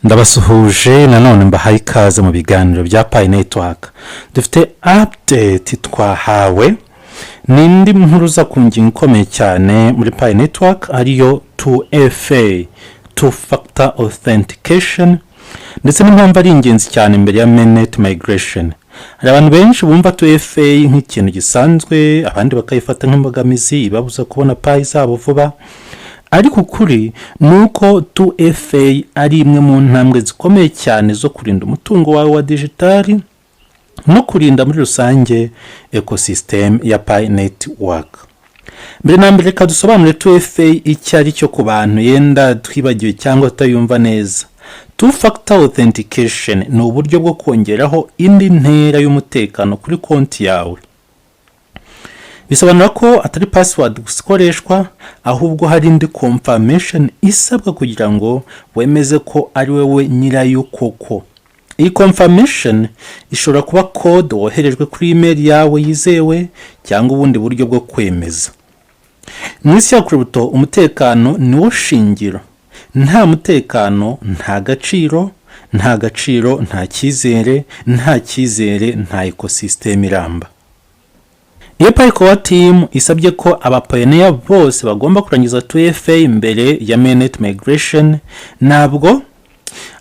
Ndabasuhuje nanone, mbahaye ikaze mu biganiro bya Pi Network. Dufite update twahawe n'indi mpuruza ku ngingo ikomeye cyane muri Pi Network, ariyo 2FA, two factor authentication, ndetse n'impamvu ari ingenzi cyane mbere ya mainnet migration. Hari abantu benshi bumva 2FA nk'ikintu gisanzwe, abandi bakayifata nk'imbogamizi ibabuza kubona Pi zabo vuba, ariko ukuri ni uko 2FA ari imwe mu ntambwe zikomeye cyane zo kurinda umutungo wawe wa digitali no kurinda muri rusange ecosystem ya Pi Network. Mbere na mbere, reka dusobanure 2FA icyo ari cyo ku bantu yenda twibagiwe cyangwa tutayumva neza. Two factor authentication ni uburyo bwo kongeraho indi ntera y'umutekano kuri konti yawe. Bisobanura ko atari password gusa ikoreshwa, ahubwo hari indi confirmation isabwa kugira ngo wemeze ko ari wowe nyirayo koko. Iyi confirmation ishobora kuba code woherejwe kuri email yawe yizewe cyangwa ubundi buryo bwo kwemeza. Mu isi ya crypto, umutekano ni wo shingiro. Nta mutekano, nta gaciro; nta gaciro, nta cyizere; nta cyizere, nta ecosystem iramba. Iyo Pi Core Team isabye ko aba pioneer bose bagomba kurangiza 2FA mbere ya mainnet migration, ntabwo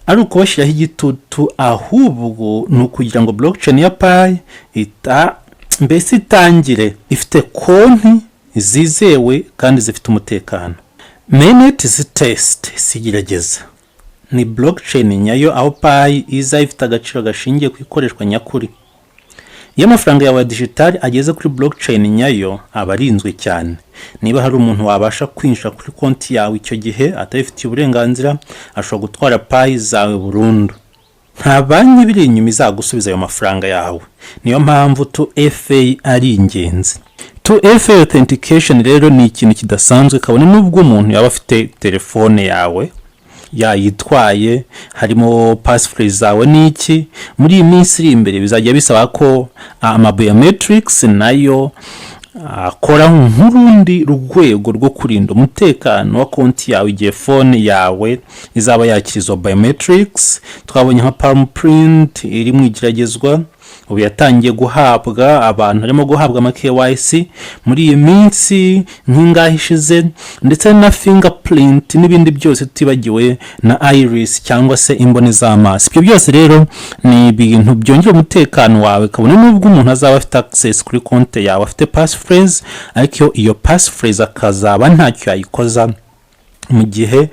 ari ukubashyiraho igitutu, ahubwo ni ukugira ngo blockchain ya Pi ita mbese itangire ifite konti zizewe kandi zifite umutekano. Mainnet si test, si igerageza, ni blockchain nyayo, aho Pi iza ifite agaciro gashingiye ku ikoreshwa nyakuri. Iyo amafaranga yawe ya digitali ageze kuri blockchain nyayo, aba arinzwe cyane. Niba hari umuntu wabasha kwinjira kuri konti yawe icyo gihe atabifitiye uburenganzira, ashobora gutwara Pi zawe burundu. Nta banki biri inyuma izagusubiza ayo mafaranga yawe. Niyo mpamvu 2FA ari ingenzi. 2FA authentication rero ni ikintu kidasanzwe, kabone n'ubwo umuntu yaba afite telefone yawe yayitwaye, harimo passphrase zawe n'iki. Muri iyi minsi iri imbere bizajya bisaba ko ama biometrics nayo akora nk'urundi rwego rwo kurinda umutekano wa konti yawe, igihe phone yawe izaba yakira izo biometrics. Twabonye nka palm print iri mu igeragezwa, ubu yatangiye guhabwa abantu, harimo guhabwa ama KYC muri iyi minsi nk'ingahe ishize, ndetse na fingerprint n'ibindi byose, tutibagiwe na iris cyangwa se imboni z'amaso. Ibyo byose rero ni ibintu byongera umutekano wawe, kabone n'ubwo umuntu azaba afite access kuri konti yawe, afite passphrase, ariko iyo passphrase akazaba ntacyo yayikoza mu gihe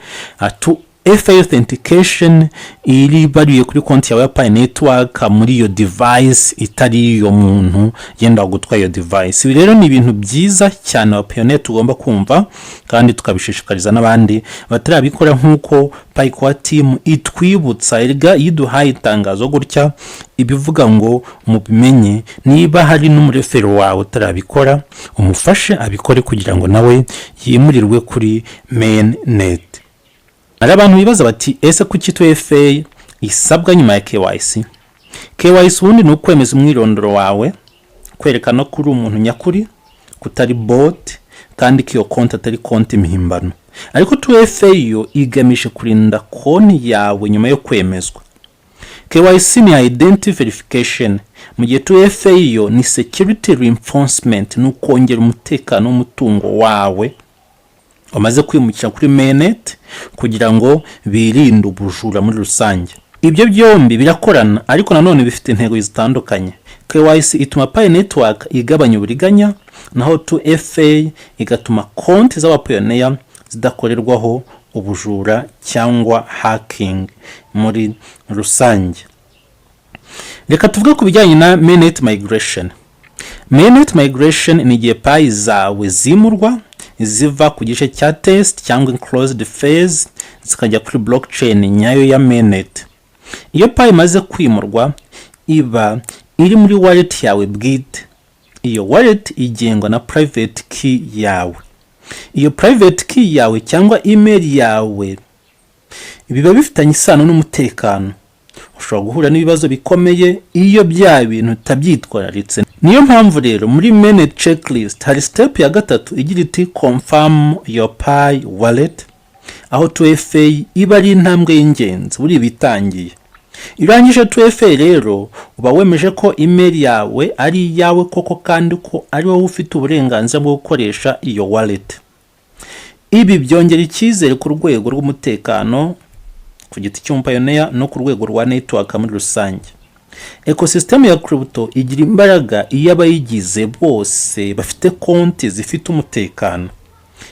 2FA authentication iri bariye kuri konti yawe ya Pi Network muri iyo device itari iyo muntu yenda gutwara iyo device. Ibi rero ni ibintu byiza cyane aba pioneer tugomba kumva kandi tukabishishikariza n'abandi batarabikora, nk'uko Pi Core Team itwibutsa. Erega iyo iduhaye itangazo gutya, ibivuga ngo mubimenye. Niba hari n'umurefero wawe utarabikora, umufashe abikore kugira ngo nawe yimurirwe kuri main net. Hari abantu bibaza bati: "Ese kuki 2FA isabwa nyuma ya KYC?" KYC ubundi ni ukwemeza umwirondoro wawe, kwerekana ko uri umuntu nyakuri, kutari bot, kandi ko iyo konti atari konti mpimbano. Ariko 2FA yo igamije kurinda konti yawe nyuma yo kwemezwa. KYC ni identity verification, mu gihe 2FA yo ni security reinforcement, ni ukongera umutekano w'umutungo wawe wamaze kwimukira kuri mainnet, kugira ngo birinde ubujura muri rusange. Ibyo byombi birakorana, ariko nanone bifite intego zitandukanye. KYC ituma Pi Network igabanya uburiganya, naho 2FA igatuma konti z'aba pioneer zidakorerwaho ubujura cyangwa hacking muri rusange. Reka tuvuge ku bijyanye na mainnet migration. Mainnet migration ni igihe Pi zawe zimurwa ziva ku gice cya test cyangwa enclosed phase, zikajya kuri blockchain nyayo ya mainnet. Iyo Pi imaze kwimurwa, iba iri muri wallet yawe bwite. Iyo wallet igengwa na private key yawe. Iyo private key yawe cyangwa email yawe biba bifitanye isano n'umutekano. Ushobora guhura n'ibibazo bikomeye iyo bya bintu utabyitwararitse. Niyo mpamvu rero muri mainnet checklist hari step ya gatatu igira iti: "Confirm your Pi wallet." Aho 2FA iba ari intambwe y'ingenzi buri bitangiye. Iyo urangije 2FA rero, uba wemeje ko email yawe ari iyawe koko kandi ko ari wowe ufite uburenganzira bwo gukoresha iyo wallet. Ibi byongera icyizere ku rwego rw'umutekano ku giti cy'umupioneer no ku rwego rwa network muri rusange. Ecosystem ya crypto igira imbaraga iyo abayigize bose bafite konti zifite umutekano.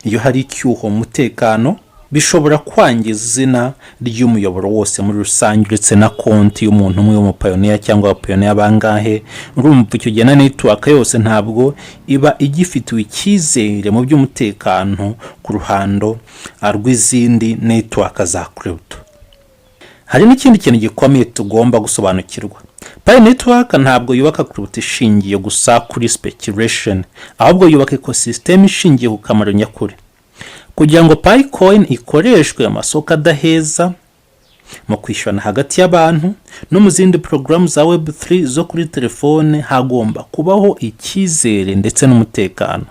Iyo hari icyuho mu mutekano, bishobora kwangiza izina ry'umuyoboro wose muri rusange, uretse na konti y'umuntu umwe w'umupioneer cyangwa abapioneer bangahe. Urumva icyo gihe na network yose ntabwo iba igifitiwe icyizere mu by'umutekano ku ruhando rw'izindi network za crypto. Hari n'ikindi kintu gikomeye tugomba gusobanukirwa: Pi Network ntabwo yubaka crypto ishingiye gusa kuri speculation, ahubwo yubaka ecosystem ishingiye ku kamaro nyakuri. Kugira ngo Pi coin ikoreshwe mu masoko adaheza, mu kwishyurana hagati y'abantu no mu zindi porogaramu za Web3 zo kuri telefone, hagomba kubaho icyizere ndetse n'umutekano.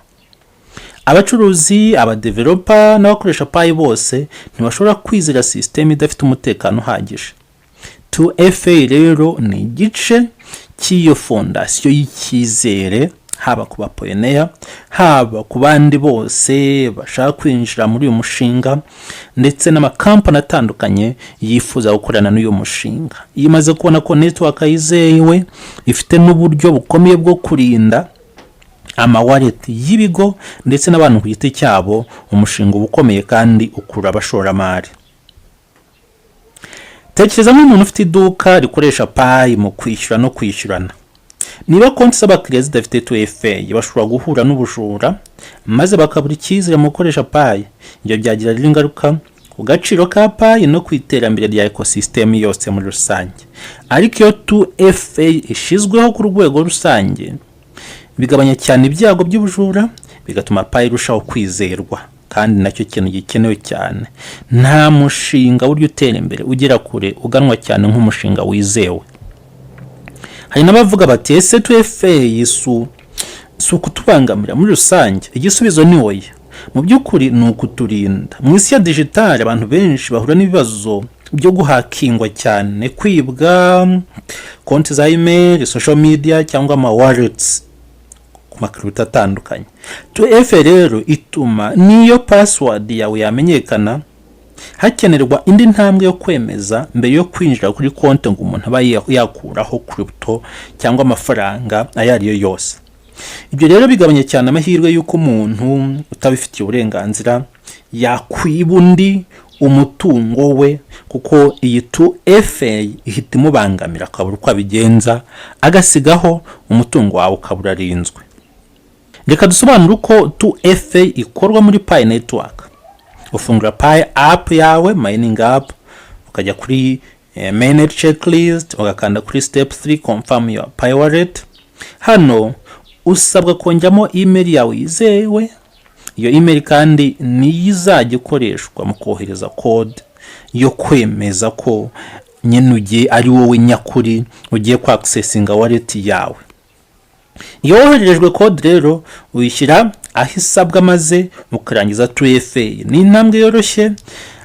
Abacuruzi, abadeveloper n'abakoresha Pi bose ntibashobora kwizera sisiteme idafite umutekano uhagije. 2FA rero ni igice cy'iyo fondasiyo y'icyizere, haba ku bapioneer, haba ku bandi bose bashaka kwinjira muri uyu mushinga, ndetse n'amakampani atandukanye yifuza gukorana n'uyu mushinga. Iyo umaze kubona ko network yizewe, ifite n'uburyo bukomeye bwo kurinda amawallet y'ibigo ndetse n'abantu ku giti cyabo, umushinga uba ukomeye kandi ukurura abashoramari. Tekereza nk'umuntu ufite iduka rikoresha Pi mu kwishyura no kwishyurana. Niba konti z'abakiriya zidafite 2FA, bashobora guhura n'ubujura maze bakabura icyizere mu gukoresha Pi. Ibyo byagira rero ingaruka ku gaciro ka Pi no ku iterambere rya ecosystem yose muri rusange. Ariko iyo 2FA ishyizweho ku rwego rusange, bigabanya cyane ibyago by'ubujura, bigatuma Pi irushaho kwizerwa, kandi nacyo kintu gikenewe cyane. Nta mushinga burya utera imbere, ugera kure, uganwa cyane nk'umushinga wizewe. Hari n'abavuga bati: "Ese 2FA si ukutubangamira muri rusange?" Igisubizo ni oya. Mu by'ukuri ni ukuturinda. Mu isi ya digitale, abantu benshi bahura n'ibibazo byo guhackingwa cyane, kwibwa konti za email, social media cyangwa ama wallets ku macrypto atandukanye. 2FA rero ituma n'iyo password yawe yamenyekana, hakenerwa indi ntambwe yo kwemeza mbere yo kwinjira kuri konti ngo umuntu aba yakuraho crypto cyangwa amafaranga ayo ari yo yose. Ibyo rero bigabanya cyane amahirwe y'uko umuntu utabifitiye uburenganzira yakwiba undi umutungo we, kuko iyi 2FA ihita imubangamira akabura uko abigenza, agasigaho umutungo wawe ukaba urarinzwe. Reka dusobanure uko 2FA ikorwa muri Pi Network. Ufungura Pi app yawe, mining app, ukajya kuri mainnet checklist, ugakanda kuri step 3, confirm your Pi wallet. Hano usabwa kongeramo email yawe yizewe. Iyo email kandi niyo izajya ikoreshwa mu kohereza code yo kwemeza ko nyine ugiye ari wowe nyakuri ugiye kwaccessinga wallet yawe. Iyo wohererejwe code rero, uyishyira aho isabwa maze ukarangiza 2FA. Ni intambwe yoroshye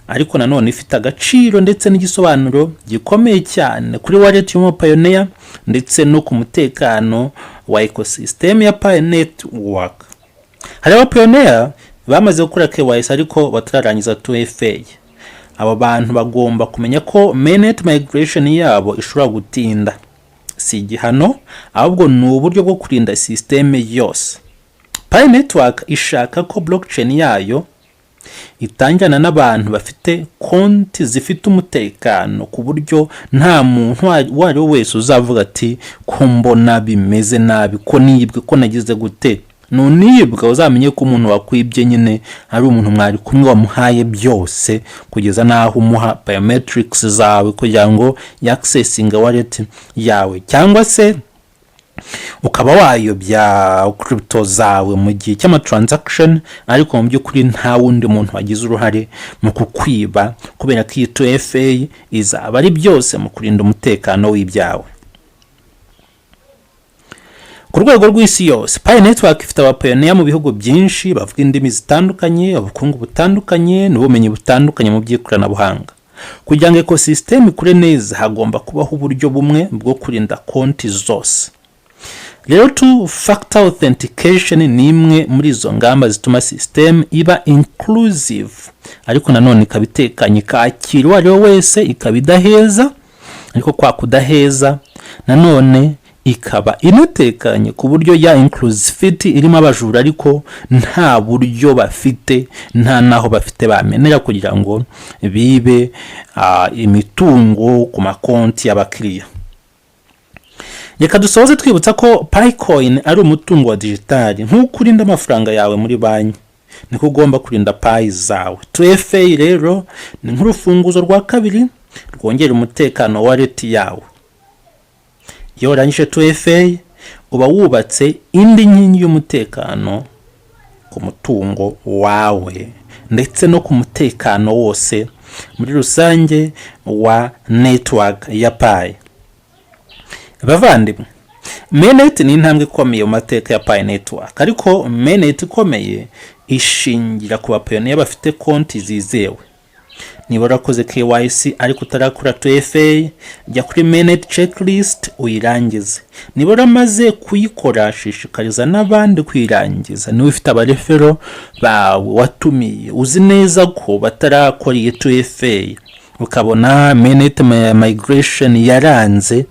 ariko nanone ifite agaciro ndetse n'igisobanuro gikomeye cyane kuri wallet y'umupioneer ndetse no ku mutekano wa ecosystem ya Pi Network. Hari abapioneer bamaze gukora KYC ariko batararangiza 2FA. Aba bantu bagomba kumenya ko mainnet migration yabo ishobora gutinda. Si igihano, ahubwo ni uburyo bwo kurinda sisiteme yose. Pi Network ishaka ko blockchain yayo itangirana n'abantu bafite konti zifite umutekano, ku buryo nta muntu uwo ari we wese uzavuga ati: "Ko mbona bimeze nabi, ko nibwe, ko nagize gute?" Nunibwa, uzamenye ko umuntu wakwibye nyine ari umuntu mwari kumwe, wamuhaye byose kugeza n'aho umuha biometrics zawe kugira ngo yaccessinge wallet yawe, cyangwa se ukaba wayobya crypto zawe mu gihe cy'amatransaction, ariko mu by'ukuri nta wundi muntu wagize uruhare mu kukwiba, kubera ko iyi 2FA izaba ari byose mu kurinda umutekano w'ibyawe. Ku Ku rwego rw'isi yose, Pi Network ifite abapioneer mu bihugu byinshi bavuga indimi zitandukanye, ubukungu butandukanye n'ubumenyi butandukanye mu by'ikoranabuhanga. Kugira ngo ecosystem ikure neza, hagomba kubaho uburyo bumwe bwo kurinda konti zose. Rero two factor authentication ni imwe muri izo ngamba zituma system iba inclusive, ariko nanone ikaba itekanye, ikakira uwo ari we wese, ikaba idaheza. Ariko kwa kudaheza nanone ikaba inatekanye, ku buryo ya inclusivity irimo abajura ariko nta buryo bafite, nta n'aho bafite bamenera kugira ngo bibe imitungo ku makonti y'abakiriya. Reka dusoze twibutsa ko Pi Coin ari umutungo wa digital. Nk'uko urinda amafaranga yawe muri banki, niko ugomba kurinda Pi zawe. 2FA rero ni nk'urufunguzo rwa kabiri rwongera umutekano wa wallet yawe. Iyo warangije 2FA, uba wubatse indi nkingi y'umutekano ku mutungo wawe ndetse no ku mutekano wose muri rusange wa network ya Pi. Bavandimwe, mainnet ni intambwe ikomeye mu mateka ya Pi Network, ariko mainnet ikomeye ishingira ku bapioneer bafite konti zizewe. Niba warakoze KYC ariko utarakora 2FA, jya kuri mainnet checklist uyirangize. Niba waramaze kuyikora, shishikariza n'abandi kuyirangiza. Niba ufite abareferral bawe watumiye, uzi neza ko batarakora iyi 2FA, ukabona mainnet migration yaranze,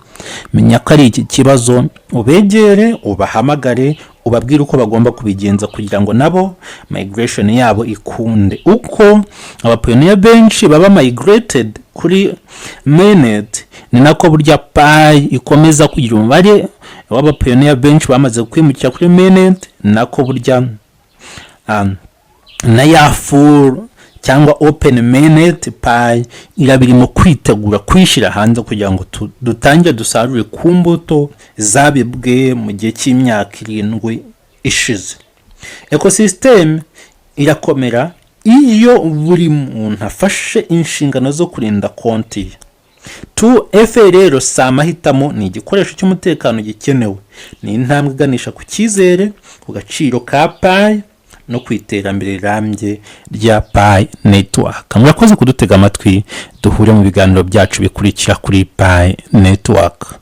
menya ko ari iki kibazo. Ubegere, ubahamagare, ubabwire uko bagomba kubigenza kugira ngo nabo migration yabo ikunde. Uko abapioneer benshi baba migrated kuri mainnet, ni nako burya Pi ikomeza kugira umubare w'abapioneer benshi bamaze kwimukira kuri mainnet, ni nako burya na ya full cyangwa open mainnet Pi iraba irimo kwitegura kwishyira hanze kugira ngo dutangire dusarure ku mbuto zabibwe mu gihe cy'imyaka 7 ishize. Ecosystem irakomera iyo buri muntu afashe inshingano zo kurinda konti ye. 2FA rero si amahitamo, ni igikoresho cy'umutekano gikenewe. Ni intambwe iganisha ku cyizere, ku gaciro ka Pi no ku iterambere rirambye rya Pi Network. Murakoze kudutega amatwi. Duhure mu biganiro byacu bikurikira kuri Pi Network.